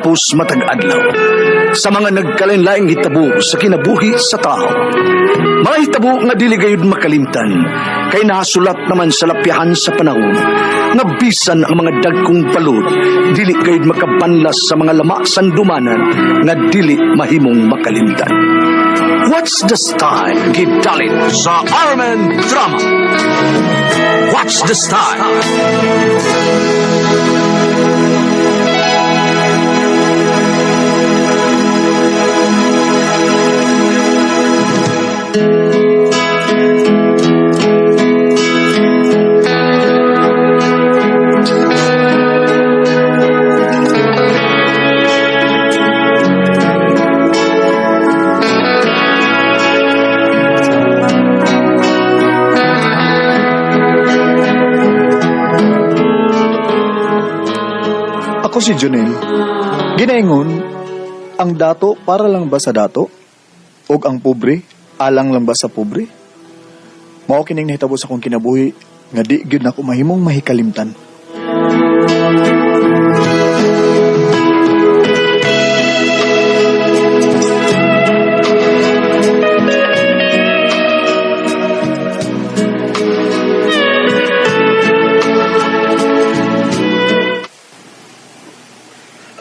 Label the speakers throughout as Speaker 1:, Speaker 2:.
Speaker 1: ginatapos matag adlaw sa mga nagkalain-laing hitabo sa kinabuhi sa tao. Mga hitabo nga dili gayud makalimtan kay nahasulat naman sa lapyahan sa panahon nga bisan ang mga dagkong balod dili gayud makabanlas sa mga lama sandumanan nga dili mahimong makalimtan. What's the Style? Gidalit sa Armen Drama. What's the Style?
Speaker 2: Ako si Junel. Ginaingon, ang dato para lang ba sa dato? Og ang pobre, alang lang ba sa pobre? Mao kining nahitabo sa akong kinabuhi nga di gyud nako mahimong mahikalimtan.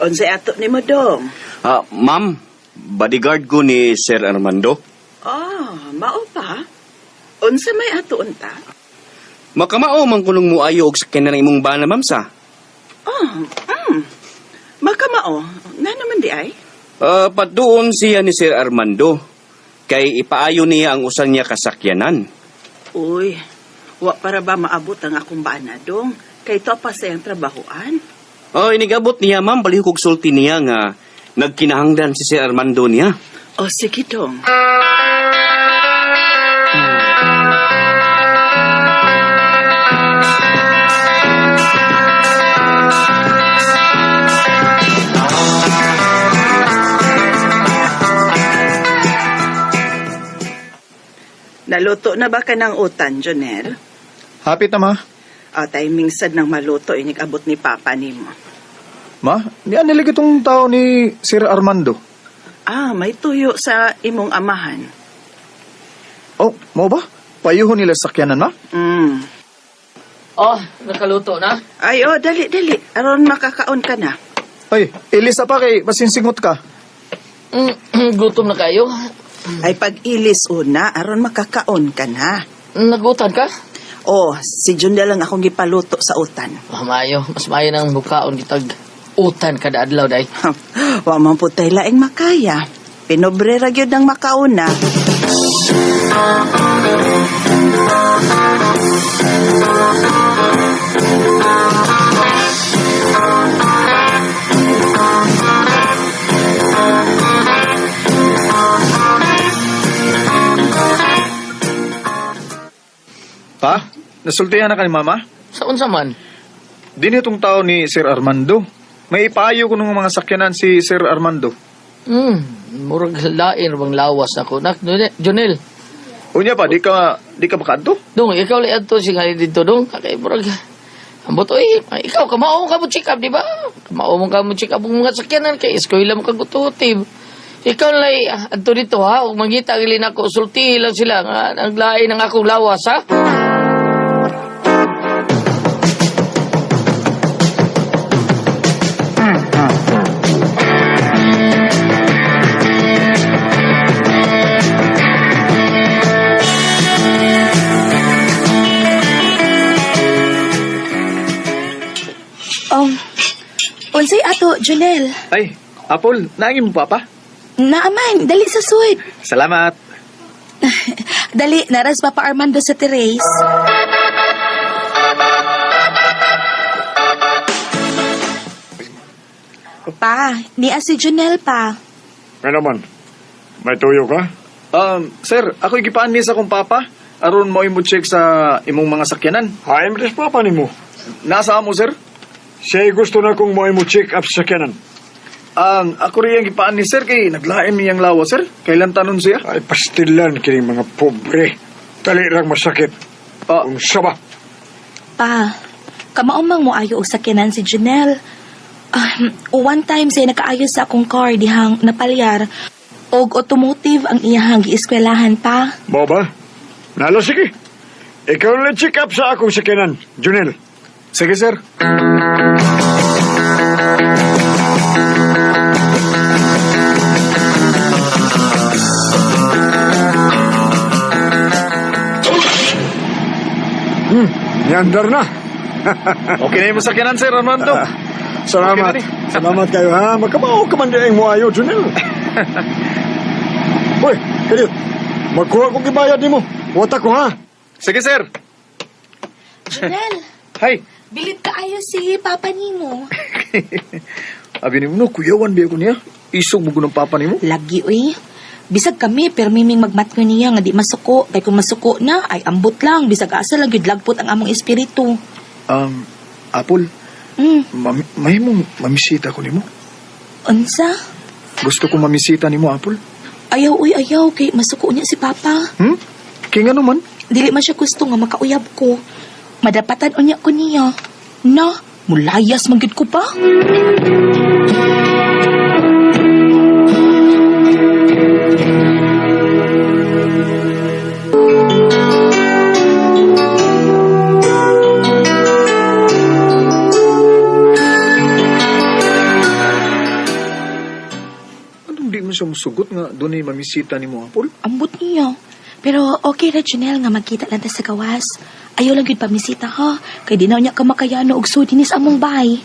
Speaker 3: Unsay ato ni mo dong?
Speaker 4: Ah, ma'am, bodyguard ko ni Sir Armando.
Speaker 3: Ah, mao pa. Unsa may ato unta?
Speaker 4: Makamao man kunong muayo og sakyanan ng imong bana, ma'am sa.
Speaker 3: Ah, Makamao. Na naman di ay?
Speaker 4: Ah, paduon siya ni Sir Armando. Kay ipaayo niya ang usan niya kasakyanan.
Speaker 3: Uy, wa para ba maabot ang akong bana dong? Kay to pa sa iyang trabahoan.
Speaker 4: Oh, inigabot niya, ma'am, baliw kog sulti niya nga nagkinahanglan si Sir Armando niya.
Speaker 3: O sige dong. Naluto na ba ka ng utan, Jonel?
Speaker 2: Hapit na ma.
Speaker 3: O, timing sad ng maluto, inigabot ni Papa nimo.
Speaker 2: Ma, nian nila itong tao ni Sir Armando.
Speaker 3: Ah, may tuyo sa imong amahan.
Speaker 2: Oh, mo ba? Payuhon nila sa sakyanan, ma?
Speaker 3: Mm.
Speaker 5: Oh, nakaluto na.
Speaker 3: Ay, oh, dali, dali. Aron makakaon ka na.
Speaker 2: Ay, Elisa pa kay masinsingot ka.
Speaker 5: Gutom na kayo.
Speaker 3: Ay, pag-ilis una, aron makakaon ka na.
Speaker 5: Nagutan ka?
Speaker 3: Oh, si Jun na lang akong gipaluto sa utan.
Speaker 5: Oh, maayo. Mas maayo nang bukaon kitag utan kada adlaw day.
Speaker 3: Wa man po tay laing makaya. Pinobre ra gyud ang makauna.
Speaker 2: Pa, nasultihan na ka ni mama?
Speaker 5: Sa unsa man?
Speaker 2: Din itong tao ni Sir Armando. May ipayo ko nung mga sakyanan si Sir Armando.
Speaker 5: Murag lain bang lawas ako. Nak, Jonel.
Speaker 2: Unya pa, di ka makaadto?
Speaker 5: Dong, ikaw lay adto si nga dito dong. Kay murag ambot oy, ikaw kamao ka mo check up, di ba? Kamao mo ka mo check up ang mga sakyanan kay eskwela mo kag ututim. Ikaw lay adto dito ha, ug mangita gili nako sulti lang sila nga ang lain ang akong lawas ha.
Speaker 6: Unsay ato, Junel?
Speaker 2: Ay, Apple, naangin mo papa?
Speaker 6: Naaman, dali sa suid.
Speaker 2: Salamat.
Speaker 6: Dali, naras Papa Armando sa terrace. Pa, niya si Junel pa.
Speaker 7: Nga naman, may tuyo ka?
Speaker 2: Sir, ako'y gipaan niya sa akong papa. Aron mo mo check sa imong mga sakyanan.
Speaker 7: Haim res papa nimo.
Speaker 2: Nasa mo, sir?
Speaker 7: Siya gusto na kong mo check up sa sakyanan.
Speaker 2: Ako rin ang gipaan ni sir kay naglaim niyang lawa, sir. Kailan tanon siya?
Speaker 7: Ay, pastilan kining mga pobre. Dali lang masakit.
Speaker 2: Ah.
Speaker 7: Kung saba.
Speaker 6: Pa, kamaumang mo ayo og sakyanan si Junel. One time siya nakaayos sa akong car dihang napalyar og automotive ang iyahang gieskwelahan pa.
Speaker 7: Mo ba? Nalo, sige. Ikaw na check up sa akong sakyanan, Junel.
Speaker 2: Sige, sir.
Speaker 7: Yandar na.
Speaker 2: Okay na yung sakyanan, Sir Armando.
Speaker 7: Salamat.
Speaker 2: Okay na ni.
Speaker 7: Salamat kayo, ha? Magkamao ka man di mo ayo, Junel. Hoy, kadiyot. Magkuha kong gibayad nimo. Wata ko, ha?
Speaker 2: Sige, sir.
Speaker 6: Junel,
Speaker 2: Hi.
Speaker 6: bilib kaayo si papa nimo.
Speaker 2: Abi nimo no, kuyawan biya ko niya. Isog mo ng papa nimo.
Speaker 6: Lagi uy. Bisag kami permiming magmatngon niya nga di masuko kay kung masuko na ay ambot lang bisag asa lang gyud lagpot ang among espiritu.
Speaker 2: Apple, mahimong mamisita ko nimo.
Speaker 6: Unsa?
Speaker 2: Gusto ko mamisita nimo, Apple.
Speaker 6: Ayaw uy ayaw kay masuko niya si papa.
Speaker 2: Kay ngano man?
Speaker 6: Dili man siya gusto nga makauyab ko. Madapatan unya ko niya. Na, mulayas man gyud ko pa.
Speaker 2: Anong di man siya musugot nga dunay mamisita nimo, Apple?
Speaker 6: Ambot niya. Pero okay ra Junel nga magkita lang ta sa gawas. Ayaw lang gyud pamisita ha. Kay di na niya ka makayano og sudi ni sa among bahay.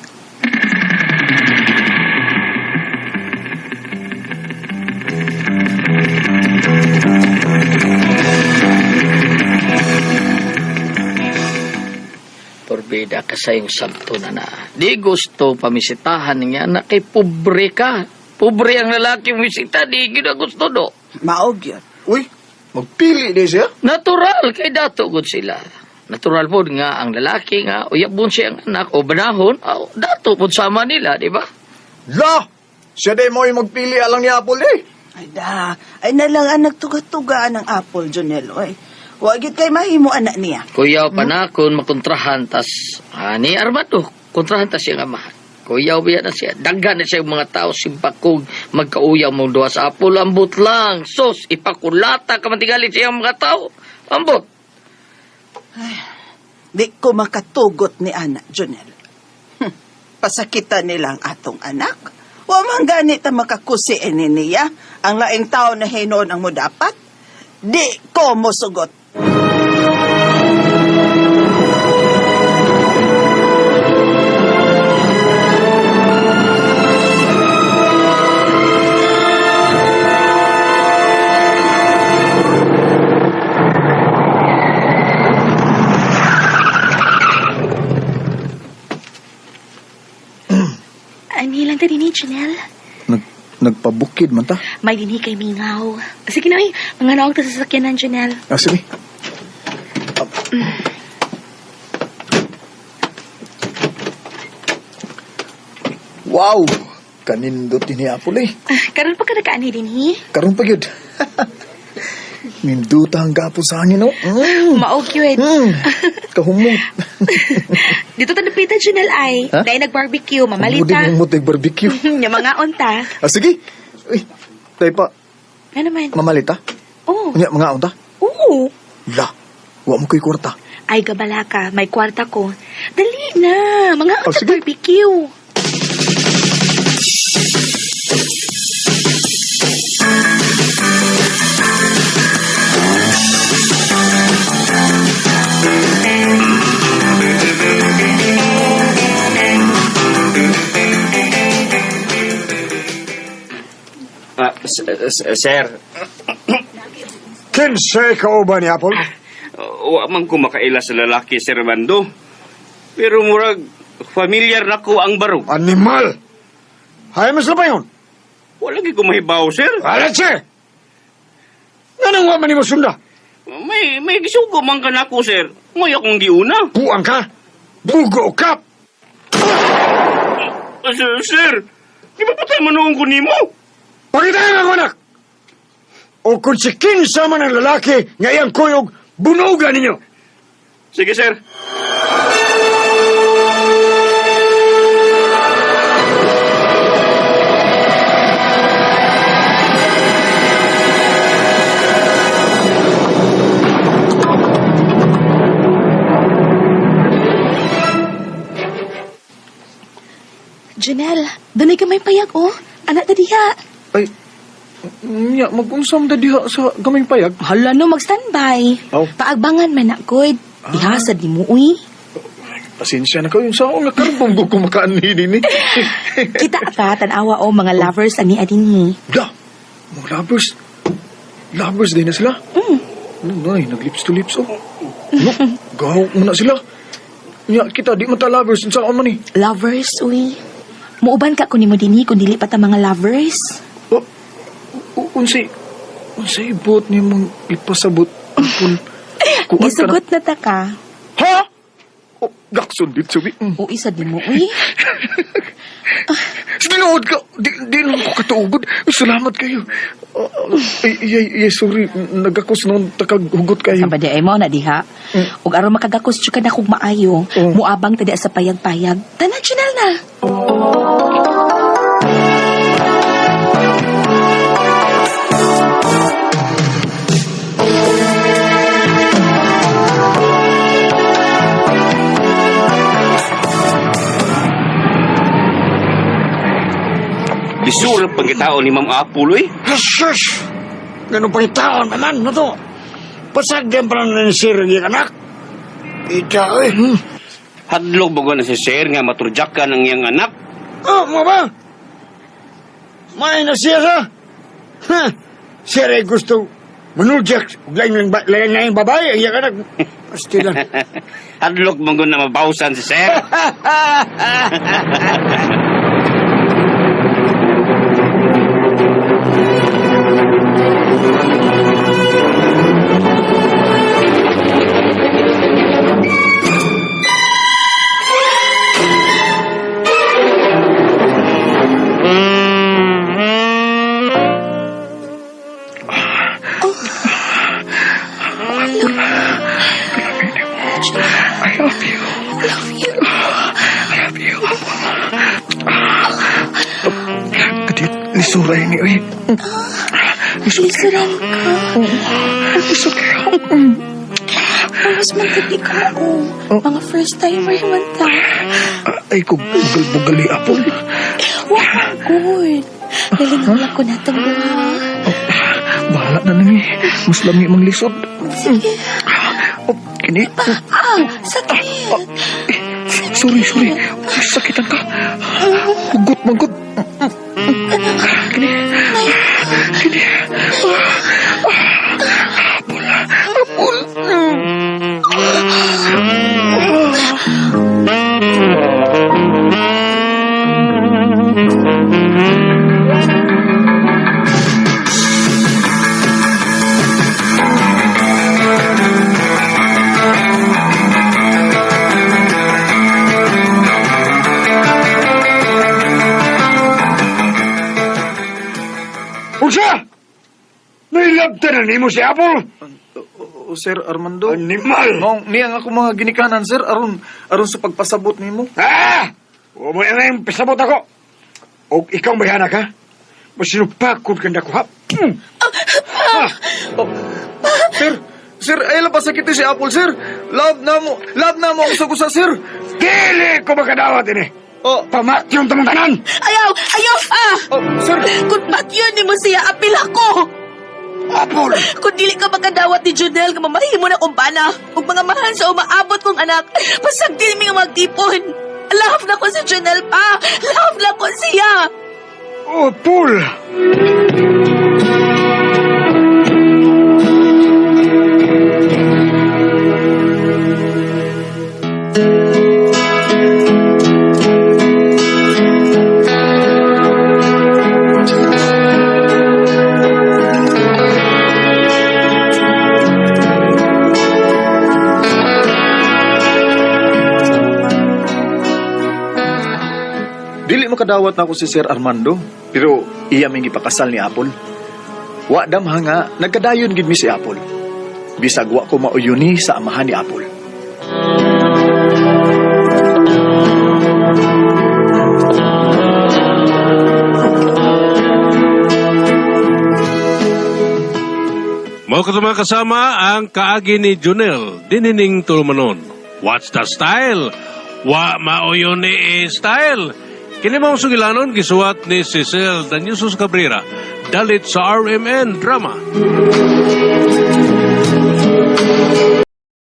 Speaker 5: Torbida ka sa iyong sabto na na. Di gusto pamisitahan niya na kay pobre ka. Pobre ang lalaki misita, di gina gusto do.
Speaker 3: Maog yun.
Speaker 2: Uy, magpili di siya.
Speaker 5: Natural, kay dato gud sila. Natural po nga ang lalaki nga, uyabon siya ang anak o banahon, aw, dato po sama nila, di ba?
Speaker 2: La! Siya di mo yung magpili alang ni Apple eh.
Speaker 3: Ay da, ay nalang ang nagtuga-tugaan ang apple, Junel, oy. Wa gyud kay mahimo anak niya.
Speaker 5: Kuyaw pa na kung makontrahan tas ani Armando, kontrahan tas siyang amahan. Kuyaw biya na siya. Daghan na siya yung mga tao simpakog magkauyaw mong duha sa apple. Ambot lang. Sos, ipakulata ka mantigali siya ang mga tao. Ambot.
Speaker 3: Ay, di ko makatugot ni anak, Junel. Pasakitan nila ang atong anak. Wa man gani ta makakusi ini niya. Ang laing tao na hinon ang modapat. Di ko mosugot.
Speaker 6: Ani lang ta dinhi, Junel.
Speaker 2: Nagpabukid man ta.
Speaker 6: May dinhi kay Mingaw. Sige na, uy. Mga naog ta sa sakyanan, Junel.
Speaker 2: Ah, sige. Wow! Kanindot din ni Apple eh.
Speaker 6: Karon pa ka nakaani dinhi?
Speaker 2: Karon pa yun. Ninduta ang gapo sa hangin, no?
Speaker 6: Mao cute.
Speaker 2: Kahumot.
Speaker 6: Dito ta napita, Junel, ay.
Speaker 2: Ha?
Speaker 6: Dahil nag-barbecue,
Speaker 2: Ang
Speaker 6: mamalita.
Speaker 2: humot barbecue.
Speaker 6: Yung mga onta.
Speaker 2: Ah, sige. Uy, tayo pa.
Speaker 6: Ano naman?
Speaker 2: Mamalita?
Speaker 6: Oo.
Speaker 2: Unya, mga unta?
Speaker 6: Oo.
Speaker 2: La, wa mo ko'y kwarta.
Speaker 6: Ay, gabala ka. May kwarta ko. Dali na. Mga
Speaker 2: Oh,
Speaker 6: onta
Speaker 2: sige.
Speaker 6: barbecue.
Speaker 4: Sir,
Speaker 7: Kinsay ka ba ni Apple?
Speaker 4: wa man ko makaila sa lalaki, Sir Armando. Pero murag, familiar na ko ang barog.
Speaker 7: Animal! Hay mas pa yun.
Speaker 4: Wala gyud ko mahibaw, sir.
Speaker 7: Alatse! Anong wa man nimo sunda?
Speaker 4: May gisugo man ka nako, sir. Ngay akong giuna.
Speaker 7: Buang ka? Bugo ka?
Speaker 4: Sir, di ba patay man ko nimo?
Speaker 7: Pakita ako, anak! O kung si kinsa man ang lalaki nga iyang kuyog, bunugan ninyo!
Speaker 4: Sige, sir.
Speaker 6: Janelle, dunay gamay payag, oh. Anak ta diha.
Speaker 2: Ay, nya, mag-unsam da diha sa gamay payag.
Speaker 6: Hala no, mag-standby.
Speaker 2: Oh.
Speaker 6: Paagbangan man na, good. Ihasad ni mo, uy.
Speaker 2: Pasensya na kayo. Sa nga karon ko kumakaan ni ni.
Speaker 6: Kita ka, tanawa o mga lovers ani adinhi.
Speaker 2: Da, mga lovers. Lovers din na sila. Mm. Ano, ay, nag-lips to lips, oh. No, gahok mo na sila. Nya, kita, di man ta lovers. Unsa man ni?
Speaker 6: Lovers, uy. Muuban ka kunin mo dinhi kung dili pa ta mga lovers.
Speaker 2: Oh, unsay, unsay ibot ni mong ipasabot kung kuan ka na.
Speaker 6: Gisugot na ta ka.
Speaker 2: Ha? Oh, gakson dit subi.
Speaker 6: Uy, sa di mo, uy.
Speaker 2: Sinuod ka. Di lang ko katuugod. Salamat kayo. Ay, ay, ay, sorry. Nagakos noon takag hugot kayo.
Speaker 6: Sa ba di ay mo na diha. Ug aron makagakos jud ka na kog maayo, muabang ta diha sa payag-payag. Tanan Janelle na.
Speaker 4: Lisura pagkatao ni Ma'am Apple, eh.
Speaker 7: Jesus! Ganun pa itaon naman na to. Pasag din pa na ni sir ang iyang anak. Ita, eh.
Speaker 4: Hadlok ba na si sir nga maturjakan ang iyang anak?
Speaker 7: Oh, mga ba? May na siya sa? Ha? Sir ay gusto manudjak. Lain lang lain lang yung babae ang iyang anak. Pasti lang.
Speaker 4: Hadlok ba na mabawsan si sir?
Speaker 2: I love you.
Speaker 6: Love you.
Speaker 2: I love you. Kadit, lisuray ni, uy.
Speaker 6: Lisuran ka.
Speaker 2: Lisuray.
Speaker 6: Mas magkati ka mo. Mga first timer man ta.
Speaker 2: Ay, kung bugal-bugali, Apple.
Speaker 6: Wow, good. Nalingaw lang ko natong duha.
Speaker 2: Bahala na nami. Mas lami mang lisod.
Speaker 6: Sige.
Speaker 2: Oh, kini.
Speaker 6: Ah, sakit.
Speaker 2: Eh, sorry, sorry. Sakitan ka. Hugot, manggot. Kini. Kini. Apple. Apple.
Speaker 7: Unsa? Nailabtan na nimo si Apple?
Speaker 2: O, Sir Armando.
Speaker 7: Animal!
Speaker 2: Maong niyang ako mga ginikanan, sir, aron aron sa pagpasabot nimo.
Speaker 7: Ah! Huwag mo na yung pasabot ako. O ikaw may anak, ha? Masinupakod ka na ko, ha? Mm.
Speaker 2: Oh, sir, sir, ay lang pasakit si Apple, sir. Love na mo ang usa sir.
Speaker 7: Dili ko makadawat ini.
Speaker 2: Oh,
Speaker 7: Pamatyon tamang tanan!
Speaker 6: Ayaw! Ayaw pa!
Speaker 2: oh, sir.
Speaker 6: Kung patyon ni mo siya, apil ako!
Speaker 7: Apple!
Speaker 6: Kung dili ka makadawat ni Junel, nga mamahimo na kumpana, ug mga mahal sa umaabot kong anak, pasagdi mi nga magtipon. Love na ko si Junel pa! Love na ko siya!
Speaker 7: Apple!
Speaker 2: Dili makadawat na ako si Sir Armando, pero iya ming gipakasal ni Apple. Wa damha nga nagkadayon gid mi si Apple. Bisag wa ko mauyuni sa amahan ni Apple.
Speaker 8: Mao kato mga kasama ang kaagi ni Junel, dinining tulumanon. What's the style? Wa maoyon ni style. Kini maong sugilanon gisuwat ni Cecil Danyusos Cabrera dalit sa RMN Drama.